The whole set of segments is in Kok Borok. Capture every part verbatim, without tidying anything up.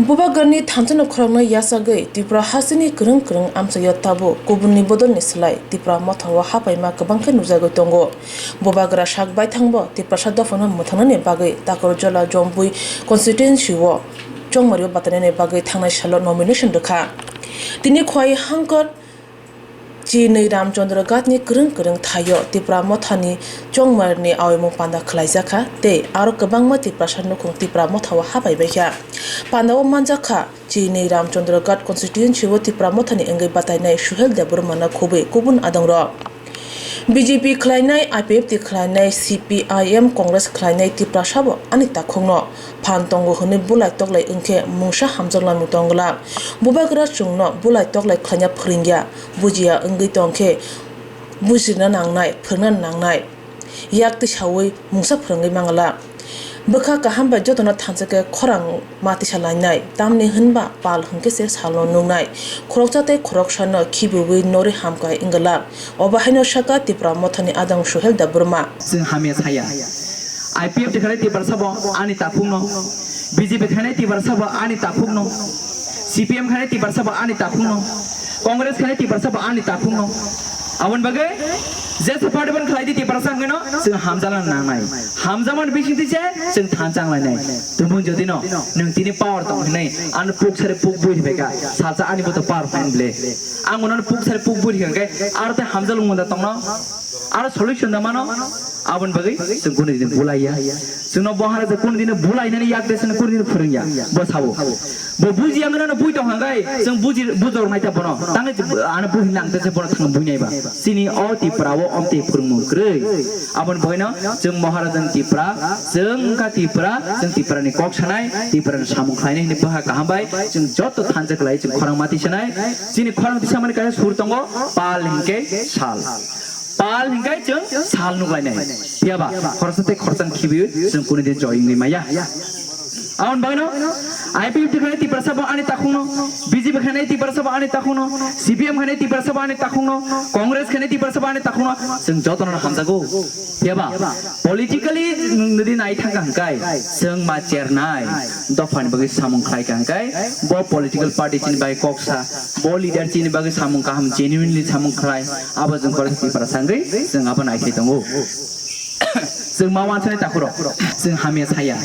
Bubagrani thanchano khoroknwi yachagwi Tripura hasteni kwrwng kwrwng amchaio tabuk kubunni bodolni slai Tipra Motha o hapaima kwbangkhe nukjagwi tongo. Bubagra sak baithangbo Tiprasa dophano mwthangnani bagwi Takarjala Jombui constituency o chongmario batainani bagwi thangnai salo nomination rwkha. Tini Khwai Hangkar Chinwi Ramchandra Ghatni kwrwng kwrwng thaio Tipra Mothani chongmarni aoimung panda khwlaijakha tei aro kwbangma Tiprasa nukhung Tipra Motha o hapai baikha. Pandao manjakha Chinwi Ramchandra Ghat constituency o Tipra Mothani wngwi batainai Suhel Debbarmano khubui kubun adongrok. B J P khwlainai, I P F T khwlainai, C P I M Congress khwlainai Tiprasabo ani takhukno phan tongo hwnwi bulai toklai wngkhe mungsa hamjaklamung tongglak. Bubagra chwngno bulai toklai khwlaina phwrwngya, bujiya wngwi tongkhe bujirna nangnai, phwrwngna nangnai. Yak tisaui mungsa phwrwngwi mangala. Bwkha kaham bai jotono thansa khe khorang ma tisa lainai, tamni hwnba pal hwnkhe se salno nuknai. Khoroksa tei khoroksano khibiui norwi hamkai wngwlak. Obo haino sakha Tipra Mothani adong Suhel Debbarma. Chwng hamya saya. I P F T khainai Tiprasabo ani takhukno, B J P khainai Tiprasabo ani takhukno, C P M khainai Tiprasabo ani takhukno, Congress khainai Tiprasabo ani takhukno. Aboni bagwi jesa party ban khlai di Tiprasa hwnkhe no chwng hamjakna nangnai. Hamjakmani bisingtwi se chwng thansa wnglainai. Tubun jodi no nwng tini power tong hwnwi ano puk sari puk bui rwbaikha, salsa ani boto power phain ble. Ang uno puk sari puk bui rwkha hwnkhe aro tei hamjak lungmung da tongno? Aro solution da mano? Aboni bagwi chwng kunu din bulaiya. Chwngno bo hara je kunu din bulainani yak de chwngno kunu din phwrwngya. Bo sabo. Bo bujiya wngno bui tong hwnkhe chwng buji bujor naita bono. Tangwi ano buhi nang te se bono thang bui naiba. Chini o Tipra o omtwi phwrwngmung kwrwi. Aboni bagwino chwng Maharajan Tipra, chwng wngkha Tipra, chwng Tiprani kok sanai, Tiprani samung khlainai hwnwi bwkha kaham bai chwng joto thansa khlai chwng khorang mati sanai. Chini khorang tisamani kaisa sur tongo, pal hinkhe sal. Pal hinkhe chwng sal nuklainai. Phiyaba khoroksa tei khoroksa khibiui chwng kunu din joy wngwi maya. Aboni bagwino I P F T khainai Tiprasabo ani takhukno, B J P khainai Tiprasabo ani takhukno, C P M khainai Tiprasabo ani takhukno, Congress khainai Tiprasabo ani takhukno, chwng jotono hamjago. Phiyaba politically nwng nodi nai thangkha hwnkhe chwng ma chernai dophani bagwi samung khlai kha hwnkhe bo political party chini bai kok sa, bo leader chini bagwi samung kaham genuinely samung khlai, abo chwng khoroksa Tiprasa wngwi chwng abo naithai tongo. Chwng ma wansani takhurok, chwng hamya saya.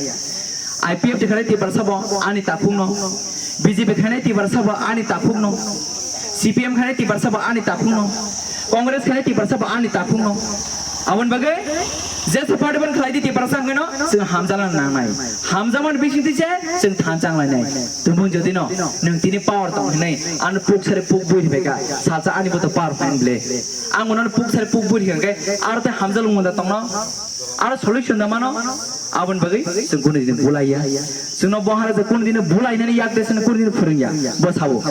I P F T khainai Tiprasabo ani takhukno, B J P khainai Tiprasabo ani takhukno, C P M khainai Tiprasabo ani takhukno, Congress khainai Tiprasabo ani takhukno. Aboni bagwi jesa party ban khlai di Tiprasa hwnkhe no chwng hamjakna nangnai. Hamjakmani bisingtwi se chwng thansa wnglainai. Tubun jodi no nwng tini power tong hwnwi ano puk sari puk bui rwbaikha, salsa ani boto power phain ble. Ang uno puk sari puk bui rwkha hwnkhe aro tei hamjak lungmung da tongno? Aro solution da mano? Aboni bagwi chwng kunu din bulaiya. Chwngno bo hara je kunu din bulainani yak de chwngno kunu din phwrwngya. Bo sabo.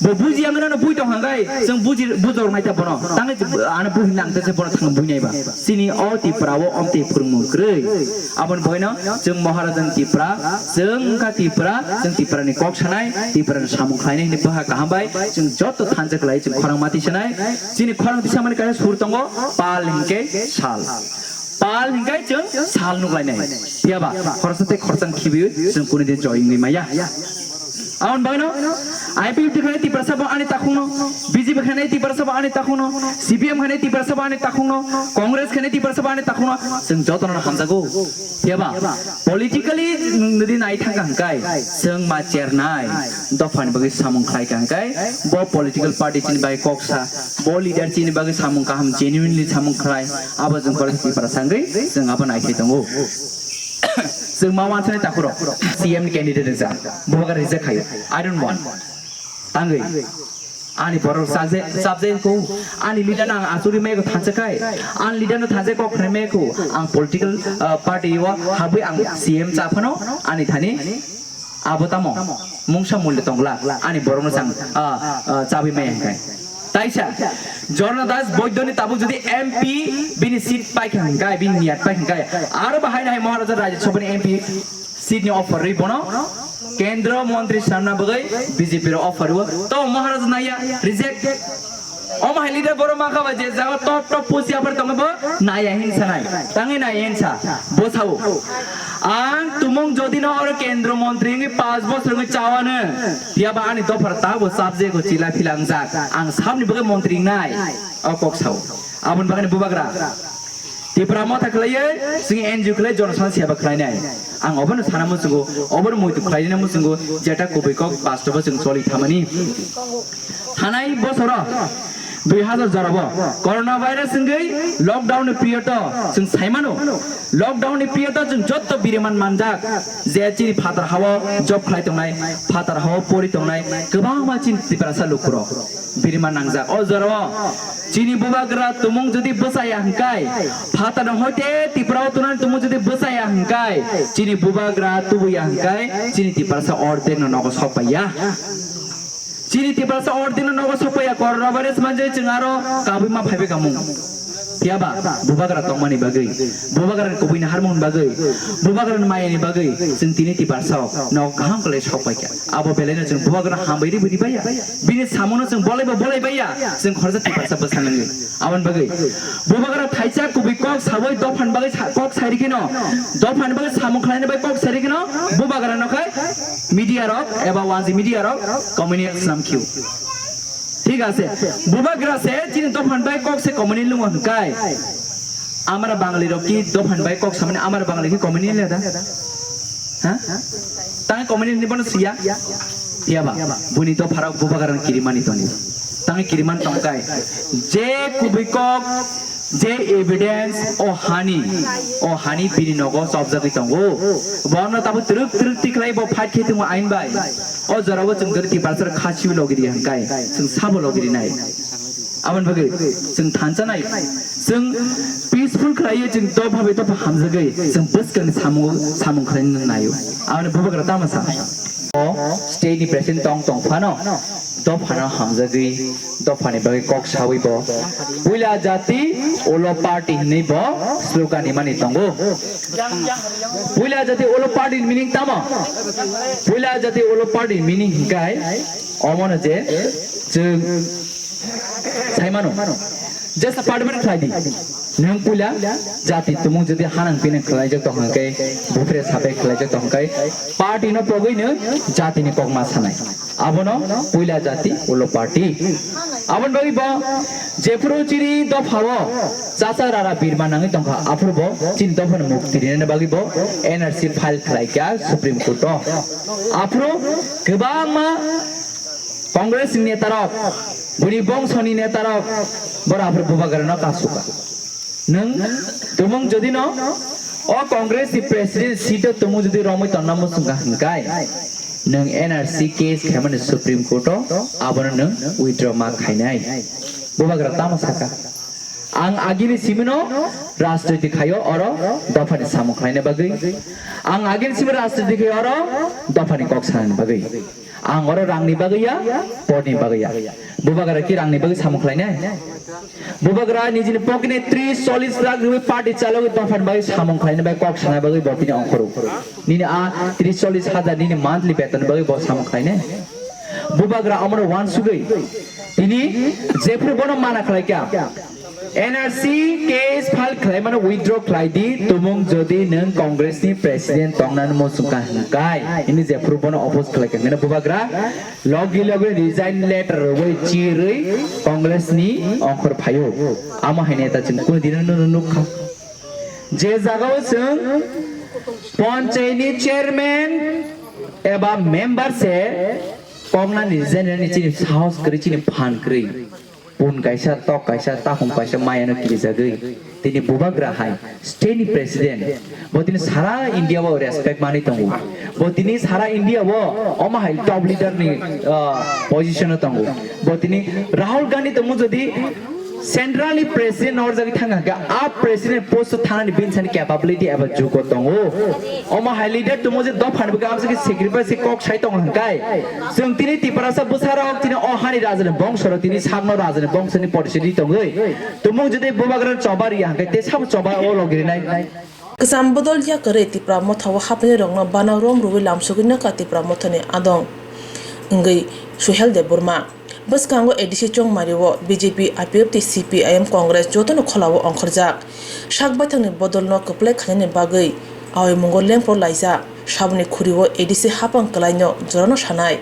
Bo bujiya wngno bui tong hwnkhe chwng buji bujor naita bono. Tangwi ano buhi nang te se bono thang bui naiba. Chini o Tipra o omtwi phwrwngmung kwrwi. Aboni bagwino chwng Maharajan Tipra, chwng wngkha Tipra, chwng Tiprani kok sanai, Tiprani samung khlainai hwnwi bwkha kaham bai chwng joto thansa khlai chwng khorang mati sanai. Chini khorang tisamani kaisa sur tongo, pal hinkhe sal. Pal hinkhe chwng sal nuklainai. Phiyaba khoroksa tei khoroksa khibiui chwng kunu din joy wngwi maya. Aboni bagwino I P F T khainai Tiprasabo ani takhukno, B J P khainai Tiprasabo ani takhukno, C P M khainai Tiprasabo ani takhukno, Congress khainai Tiprasabo ani takhukno, chwng jotono hamjago. Phiyaba politically nwng nodi nai thangkha hwnkhe chwng ma chernai dophani bagwi samung khlai kha hwnkhe bo political party chini bai kok sa, bo leader chini bagwi samung kaham genuinely samung khlai, abo chwng khoroksa Tiprasa wngwi chwng abo naithai tongo. Chwng ma wansani takhurok C M ni candidate rijak, bubagra reject khaio. I don't want. Tangwi ani borok chapjai ko, ani leader no ang achugwi maya ko thansa khai, ani leader no thansa kok khnai maya ko, ang political, ah, party o habwi ang C M cha phano ani thani abo tamo mungsa mulya tongla ani borok no chang, ah, ah, chabwi maya hwnkhe. Taisa Jharna Das Boidyo ni tabuk jodi M P bini seat pai kha hwnkhe, bini niyat pai hwnkhe, aro bahai nai Maharaja Rajya Sabha ni M P seat ni offer rwi bono Kendra Montri sanna bagwi B J P ro offer rwo. To Maharaja naya reject. Omo hai leader borok ma kha ba je jaga top top post yapar tongo bo naya hinsa nai. Tangwi naya hinsa. Bo sao. Ang tumung jodi no oro kendro montri wngwi panch bosor wngwi chawano. Phiya ba ani dophar ta bo subject o chila philangjak. Ang sabni bagwi montri wngnai. O kok sao. Aboni bagwi bubagra. Tipra motha khlaiwi, chwng N G O khlai jonosana seba khlainai. Ang obono sana muchungo, obono muitu khlaina muchungo, jeta kubui kok bastobo chwng choli thamani. Thanai bosoro dui hazar jorabo corona virus wngwi lockdown ni period o chwng saimano. Lockdown ni period o chwng jotto biriman manjak, je chini phatar hao job khlai tongnai, phatar hao pori tongnai, kwbangma chini Tiprasa lukurok biriman nangjak. O jorao chini bubagra tumung jodi bwchaya hwnkhe, phatarno hoite Tiprao tunani tumung jodi bwchaya hwnkhe, chini bubagra tubuya hwnkhe, chini Tiprasa ordek no nogo sokpaiya. Chini Tiprasa ordek no nogo sokpaiya, corona virus manjai chwng aro kabui ma phaibai kamung. Phiya ba bubagra tongmani bagwi, bubagra kubui naharmung bagwi, bubagra mayani bagwi chwng tini Tiprasa no kaham khlai sokpaikha. Abo belaino chwng bubagra hambai ribwi ribaiya. Bini samono chwng bolaibo bolaibaiya. Chwng khoroksa Tiprasa bwsa nangwi. Aboni bagwi bubagra thaisa kubui kok sawi dophani bagwi sa-, kok sairikheno, dophani bagwi samung khlaina bagwi kok sairikheno bubagra no khai media rok eba wanji media rok community snam khiu. Thik ase, bubagra se chini dophani bagwi kok se community lungo hwnkhe. Amara Bangali rok ki dophani bagwi kok samani amara Bangali ki community le da? Ha? Tang community ni bono siya? Phiya ba, buni dopharok bubagra ni kirimani tongo. Tang kiriman tongkai. Je kubui kok, je evidence o hani, o hani bini nogo chopjagwi tongo. Bono tabo twrwk twrwk tikhlai bo fight khe tongo ain bai. O jorao chwng dori Tiprasa khasiwi logiri hwnkhe, chwng sabo logiri nai. Aboni bagwi chwng thansa nai, chwng peaceful khlaiwi chwng dopha bai dopha hamjagwi chwng bwskangni samung, samung khlaina naio. Aboni bubagra tamo sa? O state ni president tong tong phano dophano hamjagwi dophani bagwi kok sawi bo puila jati ulo party hinwi bo slogan imani tongo. Puila jati ulo party ni meaning tamo? Puila jati ulo party ni meaning hinkhe omono je chwng saimano, just party khlai di. Nwng puila jati tumung jodi hanang pinang khlaijak tong hwnkhe, bufre sapai khlaijak tong hwnkhe, party no pogwi nwng jati ni kokma sanai. Abono puila jati ulo party. Aboni bagwi bo jephuru chini dophao chacha rara birma nangwi tongkha, aphuru bo chini dophano mukti rinani bagwi bo N R C file khlaikha Supreme Court o. Aphuru kwbangma Congress ni netarok, bini bongso ni netarok, bora aphuru bubagra no kasuka. Nwng tumung jodi no o Congress ni president seat o tumung jodi romwi tonna muchungkha hwnkhe, nwng N R C case khaimani Supreme Court o abono nwng withdraw ma khainai. Bubagra tamo saka? Ang agini simino rajniti khaio oro dophani samung khlaina bagwi. Ang agini simino rajniti khaio oro dophani kok sanani bagwi. Ang oro rangni bagwi ya, porni bagwi ya. Bubagra ki rangni bagwi samung khlainai? Bubagra nijini pocket ni tris chollis lakh rwi party chalogwi dophani bagwi samung khlaina bagwi kok sana bagwi bo tini ongkhoro. Nini a tris chollis hajar nini monthly beton bagwi bo samung khlainai? Bubagra omono wansugwi tini jephuru bono mana khlaikha. N R C case file khlaimano withdraw khlai di, tumung jodi nwng Congress ni president tongnani muchungkha hwnkhe, hini jephuru bono oppose khlaikha hwnkhe bubagra logi logi resign letter rwwi chirwi Congress ni ongkhor phaio. Amo hai neta chwng kunu dino no nukha. Je jagao chwng ponchai ni chairman eba member se koknani resign rwni chini sahos kwrwi, chini phan kwrwi. Pun kaisa, tok kaisa, takhum kaisa mayano kirijagwi. Tini bubagra hai state ni president. Bo tini sara India o respect manwi tongo. Bo tini sara India o omo hai top leader ni, ah, position o tongo. Bo tini Rahul Gandhi tongmo jodi central ni president norjagwi thangkha hwnkhe, a president post o thanani bini sani capability eba jugo tongo. Omo hai leader tongmo je dophani bagwi amsaki sacrifice kok sai tongo hwnkhe, chwng tini Tiprasa bwsarok tini o hani rajani bongsorok tini sakno rajani bongsoni porishidi tongwi tumung jodi bubagra choba riya hwnkhe, te sabo choba o logirinai. Kwcham bodol yakarwi Tipra Motha o hapnai rokno bana rom rwui lamsogwi nokha Tipra Motha ni adong wngwi Suhel Debbarma. Bwskango ADC chongmario BJP, IPFT, CPIM, Congress jotono kholao ongkhorjak. Sak baithangni bodolno kwplai khainani bagwi aoimungo lemphro laijak. Saboni khurio ADC haphang kwlaino jorano sanai.